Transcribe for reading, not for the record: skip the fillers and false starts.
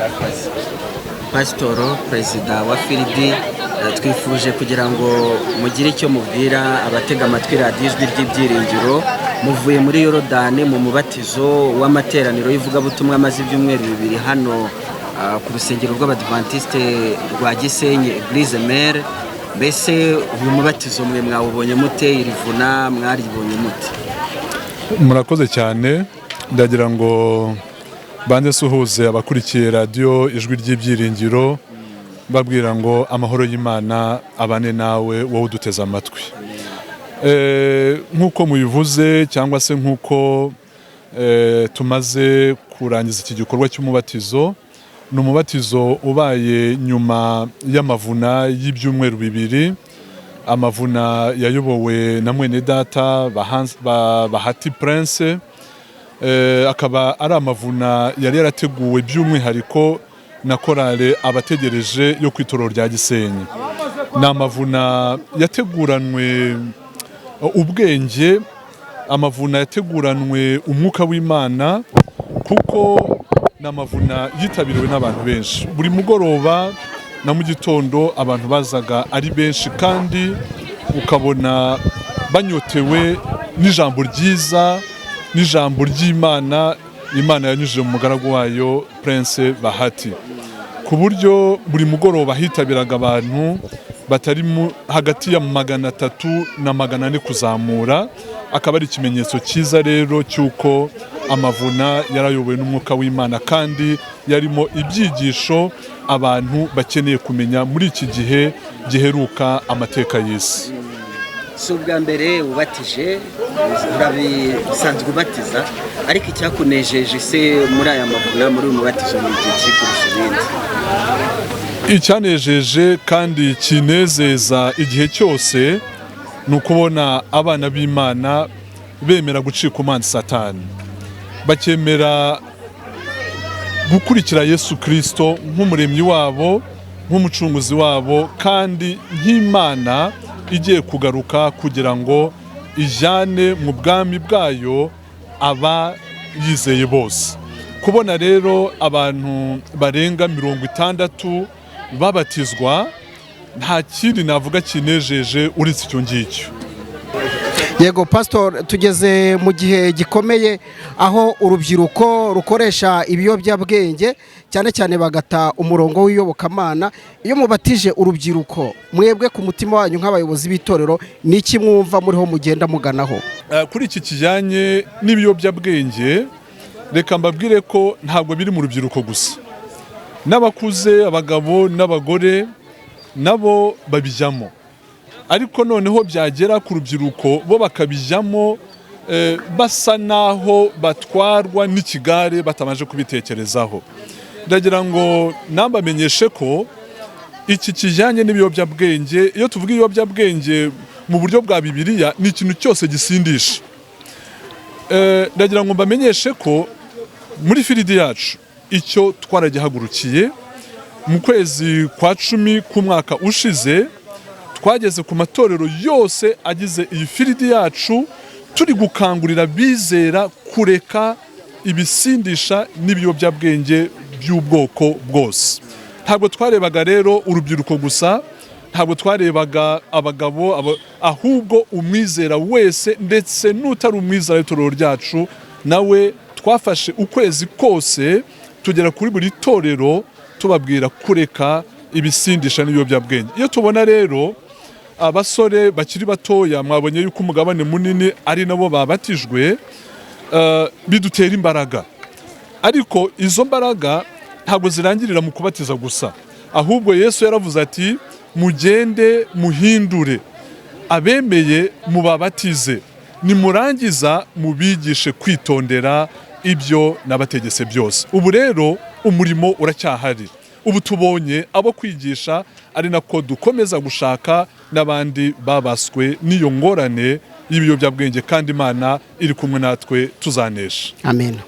Murakoze. Pasitoro, perezida wa Field, twifuje kugira ngo mugire icyo mubwira abatega amatwi Radiyo Ijwi ry'Ibyiringiro. Muvuye muri Yorodani mu mubatizo w'amateraniro y'ivugabutumwa amaze ibyumweru 2 hano ku rusengero rw'Abadivantisite rwa Gisenyi, Eglise Mère. Mbese uyu mubatizo mwe mwawubonye mute? Iri vuna mwaribonye mute? Murakoze cyane. Ndagira ngo banze suhuze abakurikiye Radiyo Ijwi ry'Ibyiringiro, babwira ngo amahoro y'Imana abane nawe, wowe uduteze amatwi. Nk'uko mubivuze cyangwa se nk'uko tumaze kurangiza iki gikorwa cy'umubatizo, ni umubatizo ubaye nyuma y'amavuna y'ibyumweru 2, amavuna yayobowe na mwene data Bahati Prince, akaba ari amavuna yari yarateguwe by'umwihariko na korale Abategereje yo ku itorero rya Gisenyi. Ni amavuna yateguranwe ubwenge, amavuna yateguranwe umwuka w'Imana, kuko ni amavuna yitabiriwe n'abantu benshi. Buri mugoroba na mu gitondo abantu bazaga ari benshi, kandi ukabona banyotewe n'ijambo ryiza, n'ijambo ry'Imana Imana yanyujije mu mugaragu wayo Prince Bahati, ku buryo buri mugoroba hitabiraga abantu batari hagati ya 300 na 400 kuzamura. Akaba ari ikimenyetso cyiza rero cy'uko amavuna yarayobowe n'umwuka w'Imana, kandi yarimo ibyigisho abantu bakeneye kumenya muri iki gihe giheruka amateka y'isi. Si ubwa mbere ubatije, urabisanzwe ubatiza, ariko icyakunejeje se muri aya mavuna, muri uyu mubatizo, ni igiki kurusha ibindi? Icyanejeje kandi kinezeza igihe cyose ni ukubona abana b'Imana bemera gucika umwanzi Satani, bakemera gukurikira Yesu Kirisito nk'umuremyi wabo, nk'umucunguzi wabo, kandi nk'Imana igiye kugaruka kugira ngo ijyane mu bwami bwayo aba yizeye bose. Kubona rero abantu barenga 60 babatizwa, nta kindi navuga kinejeje uretse icyo ngicyo. Yego Pastor, tugeze mu gihe gikomeye aho urubyiruko rukoresha ibiyobyabwenge cyane cyane, bagata umurongo w'iyobokamana. Iyo mubatije urubyiruko, mwebwe ku mutima wanyu nk'abayobozi b'itorero, ni iki mwumva muriho mugenda muganaho? Kuri iki kijyanye n'ibiyobyabwenge, reka mbabwire ko ntabwo biri mu rubyiruko gusa, n'abakuze, abagabo n'abagore, nabo babijyamo. Ariko noneho byagera ku rubyiruko, bo bakabijyamo basa naho batwarwa n'ikigare, batabanje kubitekerezaho. Ndagira ngo nambamenyeshe ko iki kijyanye n'ibiyobyabwenge, iyo tuvuga ibiyobyabwenge mu buryo bwa Bibiliya, ni ikintu cyose gisindisha. Ndagira ngo mbamenyeshe ko muri field yacu icyo twaragihagurukiye. Mu kwezi kwa 10 k'umwaka ushize twageze ku matorero yose agize iyi field yacu, turi gukangurira abizera kureka ibisindisha n'ibiyobyabwenge by'ubwoko bwose. Ntabwo twarebaga rero urubyiruko gusa, ntabwo twarebaga abagabo, ahubwo umwizera wese, ndetse n'utari umwizera w'itorero ryacu nawe. Twafashe ukwezi kose tugera kuri buri torero, tubabwira kureka ibisindisha n'ibiyobyabwenge. Iyo tubona rero abasore bakiri batoya, mwabonye yuko umugabane munini ari nabo babatijwe, bidutera imbaraga. Ariko izo mbaraga ntabwo zirangirira mu kubatiza gusa, ahubwo Yesu yaravuze ati: "Mugende muhindure abemeye, mubabatize, nimurangiza mubigishe kwitondera ibyo nabategetse byose." Ubu rero umurimo uracyahari. Ubu tubonye abo kwigisha, ari nako dukomeza gushaka n'abandi babaswe n'iyo ngorane y'ibiyobyabwenge, kandi Imana iri kumwe natwe, tuzanesha. Amen.